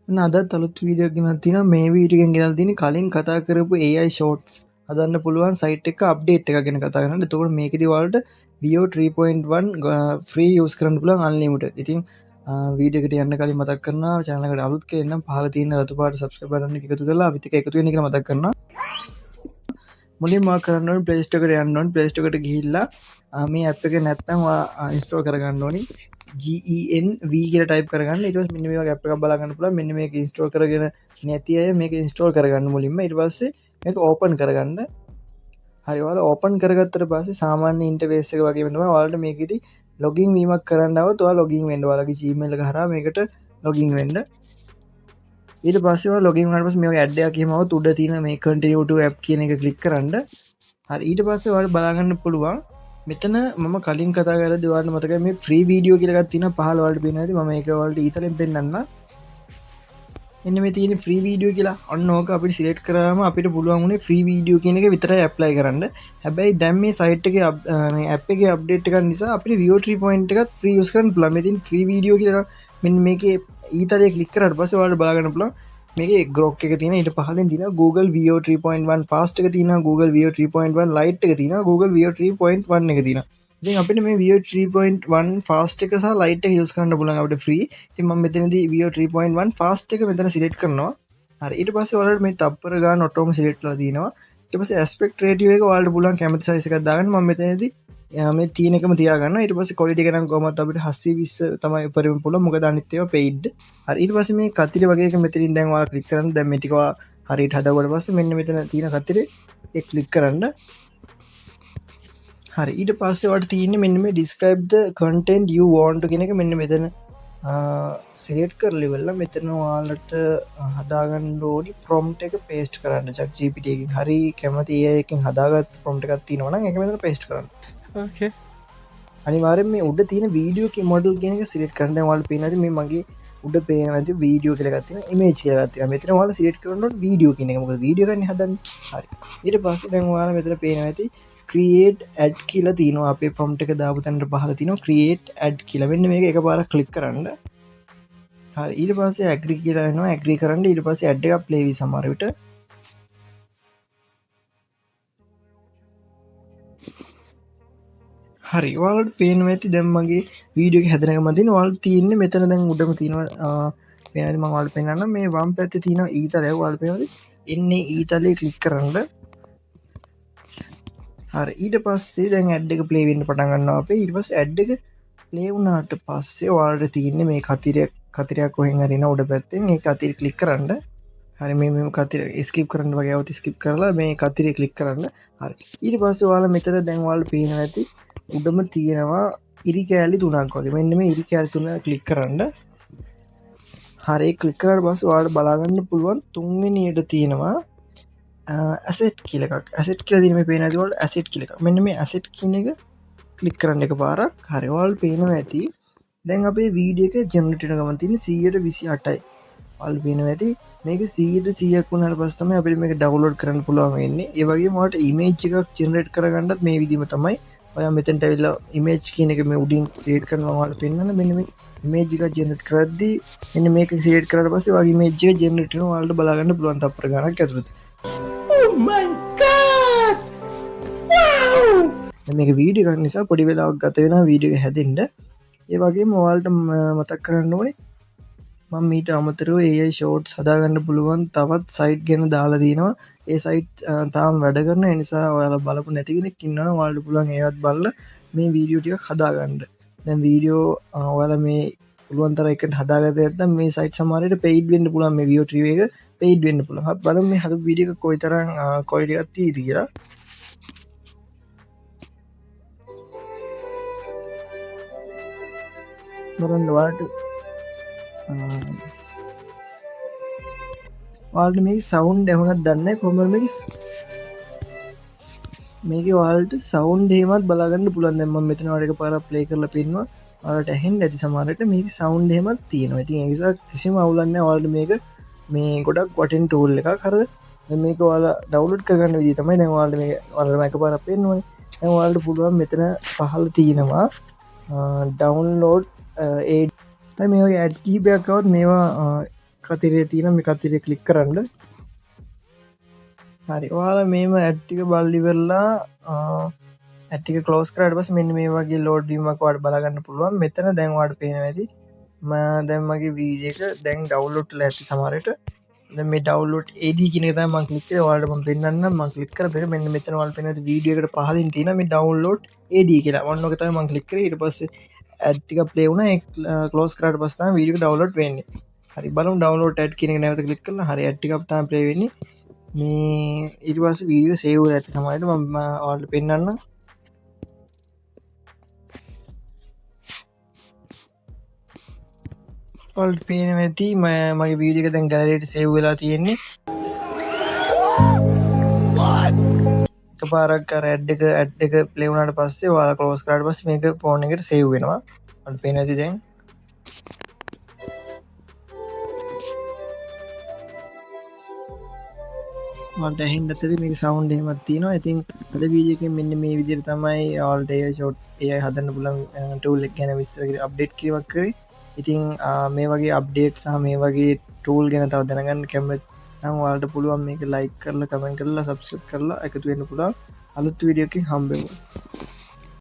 ඔන්න අදත් අලුත් වීඩියෝ එකක් ගෙනල්ලා තිනවා. මේ වීඩියෝ එකෙන් ගෙනල්ලා තියෙන්නේ කලින් කතා කරපු AI shorts හදන්න පුළුවන් සයිට් එක අප්ඩේට් එකක් ගැන කතා කරන්න. එතකොට මේකෙදි ඔයාලට Veo 3.1 free use කරන්න පුළුවන් අන්ලිමිටඩ්. ඉතින් වීඩියෝ එකට යන්න කලින් මතක් කරනවා චැනල් එකට අලුත් කෙනෙක් නම් පහළ තියෙන රතු පාට සබ්ස්ක්‍රයිබ් බටන් එක එකතු කරලා අපිත් එක්ක එකතු වෙන්න කියලා මතක් කරනවා. මුලින්ම ඔයා කරන්න ඕනේ Play Store එකට යන්න ඕනේ. Play Store එකට ගිහිල්ලා මේ ඇප් එක නැත්නම් ඔයා ඉන්ස්ටෝල් කරගන්න ඕනේ. GENV කියලා ටයිප් කරගන්න. ඊට පස්සේ මෙන්න මේ වගේ ඇප් එකක් බලා ගන්න පුළුවන්. මෙන්න මේක ඉන්ස්ටෝල් කරගෙන නැති අය මේක ඉන්ස්ටෝල් කරගන්න මුලින්ම. ඊට පස්සේ මේක ඕපන් කරගන්න. හරි, ඔයාලා ඕපන් කරගත්තට පස්සේ සාමාන්‍ය ඉන්ටර්ෆේස් එක වගේම තමයි ඔයාලට මේකෙදි ලොගින් වීමක් කරන්න આવොත් ඔයා ලොගින් වෙන්න. ඔයාලගේ Gmail එක හරහා මේකට ලොගින් වෙන්න. ඊට පස්සේ ඔයා ලොගින් වුණාට පස්සේ මේ වගේ ඇඩ් එකක් එහෙම આવොත් උඩ තියෙන මේ continue to app කියන එක ක්ලික් කරන්න. හරි, ඊට පස්සේ ඔයාලට බලා ගන්න පුළුවන් මෙතන මම කලින් කතා කරද්දී ඔයාලට මතකයි මේ ෆ්‍රී වීඩියෝ කියලා එකක් තියෙනවා පහළ ඔයාලට පේනවා ඇති. මම ඒක ඔයාලට ඊතලෙන් පෙන්නන්නම්. මෙන්න මේ තියෙන ෆ්‍රී වීඩියෝ කියලා. ඔන්න ඕක අපිට සිලෙක්ට් කරාම අපිට පුළුවන් වුණේ ෆ්‍රී වීඩියෝ කියන එක විතරයි ඇප්ලයි කරන්න. හැබැයි දැන් මේ සයිට් එකේ මේ ඇප් එකේ අප්ඩේට් එකක් නිසා අපිට Veo 3.1 එකත් ෆ්‍රී යූස් කරන්න පුළුවන්. මේ තියෙන ෆ්‍රී වීඩියෝ කියලා එකක් මෙන්න මේකේ ඊතලේ ක්ලික් කරාට පස්සේ ඔයාලට බලා ගන්න පුළුවන් මේකේ Grok එක තියෙන ඊට පහළින් තියෙනවා Google Veo 3.1 Fast එක තියෙනවා, Google Veo 3.1 Lite එක තියෙනවා, Google Veo 3.1 එක තියෙනවා. ඉතින් අපිට මේ Veo 3.1 Fast එක සහ Lite එක යූස් කරන්න පුළුවන් අපිට ෆ්‍රී. ඉතින් මම මෙතනදී Veo 3.1 Fast එක මෙතන සිලෙක්ට් කරනවා. හරි, ඊට පස්සේ ඔයාලට මේ තප්පර ගාන ඔටෝම සිලෙක්ට් කරලා තියෙනවා. ඊට පස්සේ ඇස්පෙක්ට් රේටියෝ එක ඔයාලට පුළුවන් කැමති සයිස් එකක් දාගන්න. මම මෙතනදී මේ තියෙන එකම තියාගන්නවා. ඊට පස්සේ ක්වොලිටි එක නම් කොහොමවත් අපිට 720 තමයි උපරිම පුළුවන්. මොකද අනිත් ඒවා පේයිඩ්. හරි, ඊට පස්සේ මේ කතිරේ වගේ එක මෙතනින් දැන් ඔයාලා ක්ලික් කරන්න. දැන් මේ ටික ඔයා හරියට හදාගුවට පස්සේ මෙන්න මෙතන තියෙන කතිරේ ඒ ක්ලික් කරන්න. හරි, ඊට පස්සේ ඔයාලට තියෙන්නේ මෙන්න මේ describe the content you want to කියන එක මෙන්න මෙතන සිලෙක්ට් කරලා ඉවරලා මෙතන ඔයාලට හදාගන්න ඕනි ප්‍රොම්ප්ට් එක පේස්ට් කරන්න. Chat GPT එකකින් හරි කැමති AI එකකින් හදාගත්ත ප්‍රොම්ප්ට් එකක් තියෙනවා නම් ඒක මෙතන පේස්ට් කරන්න. අනිවාර්යෙන් මේ උඩ තියෙන වීඩියෝ මොඩල් කියන එක සිලෙක්ට් කරන්න. දැන් ඔයාලට පේනවා ඇති මේ මගේ උඩ පේනවා ඇති වීඩියෝ කියලා එකක් තියෙනවා, ඉමේජ් කියලා එකක් තියෙනවා. මෙතන ඔයාලා සිලෙක්ට් කරන්න ඕනේ වීඩියෝ කියන එක. මොකද වීඩියෝ එකනේ හදන්නේ. හරි, ඊට පස්සේ දැන් ඔයාලා මෙතන පේනවා ඇති create ad කියලා තියෙනවා. අපේ ප්‍රොම්ප්ට් එක දාපු තැනට පහළ තියෙනවා create ad කියලා. මෙන්න මේක එකපාරක් ක්ලික් කරන්න. හරි, ඊට පස්සේ agree කියලා එනවා. agree කරන්න. ඊට පස්සේ ad එකක් play වෙයි සමහර විට. හරි, ඔයාලට පේනවා ඇති දැන් මගේ වීඩියෝ එක හැදෙන ගමන් තියෙන ඔයාලට තියෙන්නේ මෙතන දැන් උඩම තියෙනවා, පේනවා ඇති මම ඔයාලට පෙන්නන්නම්. මේ වම් පැත්තේ තියෙනවා ඊතලය. ඔයාලට පේනවද? එන්නේ ඊතලේ ක්ලික් කරන්න. හරි, ඊට පස්සේ දැන් ඇඩ් එක ප්ලේ වෙන්න පටන් ගන්නවා අපේ. ඊට පස්සේ ඇඩ් එක ප්ලේ වුණාට පස්සේ ඔයාලට තියෙන්නේ මේ කතිරයක් කොහෙන් හරි එන උඩ පැත්තෙන් ඒ කතිරේ ක්ලික් කරන්න. හරි, මේ කතිර ස්කිප් කරන්න වගේ આવුත් ස්කිප් කරලා මේ කතිරේ ක්ලික් කරන්න. හරි, ඊට පස්සේ ඔයාලා මෙතන දැන් ඔයාලට පේනවා ඇති උඩම තියෙනවා ඉරි කෑලි තුනක් වගේ. මෙන්න මේ ඉරි කෑලි තුන ක්ලික් කරන්න. හරි, ඒ ක්ලික් කරාට පස්සේ ඔයාලට බලා ගන්න පුළුවන් තුන්වෙනියට තියෙනවා ඇසෙට් කියලා එකක්. ඇසෙට් කියලා තියෙන මේ පේන ඇති ඔයාලට ඇසෙට් කියලා එකක්. මෙන්න මේ ඇසෙට් කියන එක ක්ලික් කරන්න එකපාරක්. හරි, ඔයාලට පේනවා ඇති දැන් අපේ වීඩියෝ එක ජෙනරේට් වෙන ගමන් තියෙන්නේ සීයට විසිඅටයි. ඔයාලට පේනවා ඇති මේක සීයට සීයක් වුණාට පස්සේ තමයි අපිට මේක ඩවුන්ලෝඩ් කරන්න පුළුවන් වෙන්නේ. ඒ වගේම ඔයාලට ඉමේජ් එකක් ජෙනරේට් කරගන්නත් මේ විදිහම තමයි. ඔයා මෙතනට ඇවිල්ලා ඉමේජ් කියන එක මේ උඩින් සිලෙක්ට් කරනවා ඔයාලට පෙන්නන. මෙන්න මේ ඉමේජ් එකක් ජෙනරේට් කරද්දී මෙන්න මේක සිලෙක්ට් කරාට පස්සේ ඔයාගේ ඉමේජ් එක ජෙනරේට් වෙනවා. ඔයාලට බලා ගන්න පුළුවන් තප්පර ගණනක් ඇතුළත. Oh my god! Wow! දැන් මේක වීඩියෝ එකක් නිසා පොඩි වෙලාවක් ගත වෙනවා වීඩියෝ එක හැදෙන්න. ඒ වගේම ඔයාලට මතක් කරන්න ඕනේ මම මීට අමතරව AI shorts හදාගන්න පුළුවන් තවත් සයිට් ගැන දාලා දිනවා. ඒ සයිට් තාම වැඩ කරන ඒ නිසා ඔයාලා බලපු නැති කෙනෙක් ඉන්නවනම් ඔයාලට පුළුවන් ඒවත් බලලා මේ වීඩියෝ ටිකක් හදාගන්න. දැන් වීඩියෝ ඔයාලා මේ පුළුවන් තරම් එකට හදාගත්තේ නැත්නම් මේ සයිට් සමහර විට පේයිඩ් වෙන්න පුළුවන්. මේ Veo 3 එක පේයිඩ් වෙන්න පුළුවන්. අපි බලමු මේ හදපු වීඩියෝ එක කොයිතරම් ක්වොලිටි එකක් තියෙයිද කියලා. බලන්න ඔයාලට මේ සවුන්ඩ් ඇහුණත් දන්නේ නැහැ. කොහොමද මේකේ ඔයාලට සවුන්ඩ් එහෙමත් බලාගන්න පුළුවන්. දැන් මම මෙතන ඔයාලට එකපාරක් ප්ලේ කරලා පෙන්නුවා. ඔයාලට ඇහෙන්න ඇති සමහර විට මේකේ සවුන්ඩ් එහෙමත් තියෙනවා. ඉතින් ඒ නිසා කිසිම අවුලක් නැහැ. ඔයාලට මේක මේ ගොඩක් වටින ටූල් එකක්. හරිද? දැන් මේක ඔයාලා ඩවුන්ලෝඩ් කරගන්න විදිය තමයි දැන් ඔයාලට මේක ඔයාලට මම එකපාරක් පෙන්නුවානේ. දැන් ඔයාලට පුළුවන් මෙතන පහළ තියෙනවා ඩවුන්ලෝඩ් ඒ දැන් මේ වගේ ඇඩ් කිහිපයක් આવොත් මේවා කතිරේ තියෙන මේ කතිරේ ක්ලික් කරන්න. හරි, ඔයාලා මේම ඇඩ් ටික බලලා ඉවරලා ඇඩ් ටික ක්ලෝස් කරාට පස්සේ මෙන්න මේ වගේ ලෝඩ් වීමක් ඔයාලට බලා ගන්න පුළුවන්. මෙතන දැන් ඔයාලට පේනවා ඇති මම දැන් මගේ වීඩියෝ එක දැන් ඩවුන්ලෝඩ් වෙලා ඇති සමහර විට. දැන් මේ ඩවුන්ලෝඩ් AD කියන එක තමයි මම ක්ලික් කරේ. ඔයාලට මම පෙන්නන්නම්. මම ක්ලික් කරලා මෙන්න මෙතන ඔයාලට පේනවා ඇති වීඩියෝ එකට පහලින් තියෙන මේ ඩවුන්ලෝඩ් AD කියලා. ඔන්න ඔක තමයි මම ක්ලික් කරේ. ඊට පස්සේ ඇඩ් ටික ප්ලේ වුණා. ඒක ක්ලෝස් කරාට පස්සේ තමයි වීඩියෝ එක ඩවුන්ලෝඩ් වෙන්නේ. හරි, බලමු ඩවුන්ලෝඩ් ඇඩ් කියන එක නැවත ක්ලික් කරලා. හරි, ඇඩ් ටිකක් තමයි ප්ලේ වෙන්නේ. මේ ඊට පස්සේ වීඩියෝ සේව් වෙලා ඇති සමහර විට. මම ඔයාලට පෙන්නන්නම්. ඔයාලට පේනවා ඇති මගේ වීඩියෝ එක දැන් ගැලරියට සේව් වෙලා තියෙන්නේ. එකපාරක් අර ඇඩ් එක ප්ලේ වුණාට පස්සේ ඔයාලා ක්ලෝස් කරාට පස්සේ මේක ෆෝන් එකට සේව් වෙනවා. ඔයාලට පේනවා ඇති දැන්. ඔයාලට ඇහෙන්නත් ඇති මේක සවුන්ඩ් එහෙමත් තියෙනවා. ඉතින් අද වීඩියෝ එකෙන් මෙන්න මේ විදිහට තමයි ඔයාලට AI short AI හදන්න පුළුවන් ටූල් එක ගැන විස්තර කරලා අප්ඩේට් කිරීමක් කරේ. ඉතින් මේ වගේ අප්ඩේට් සහ මේ වගේ ටූල් ගැන තව දැනගන්න කැමති නම් ඔයාලට පුළුවන් මේක ලයික් කරලා කමෙන්ට් කරලා සබ්ස්ක්‍රයිබ් කරලා එකතු වෙන්න පුළුවන්. අලුත් වීඩියෝ එකකින් හම්බෙමු.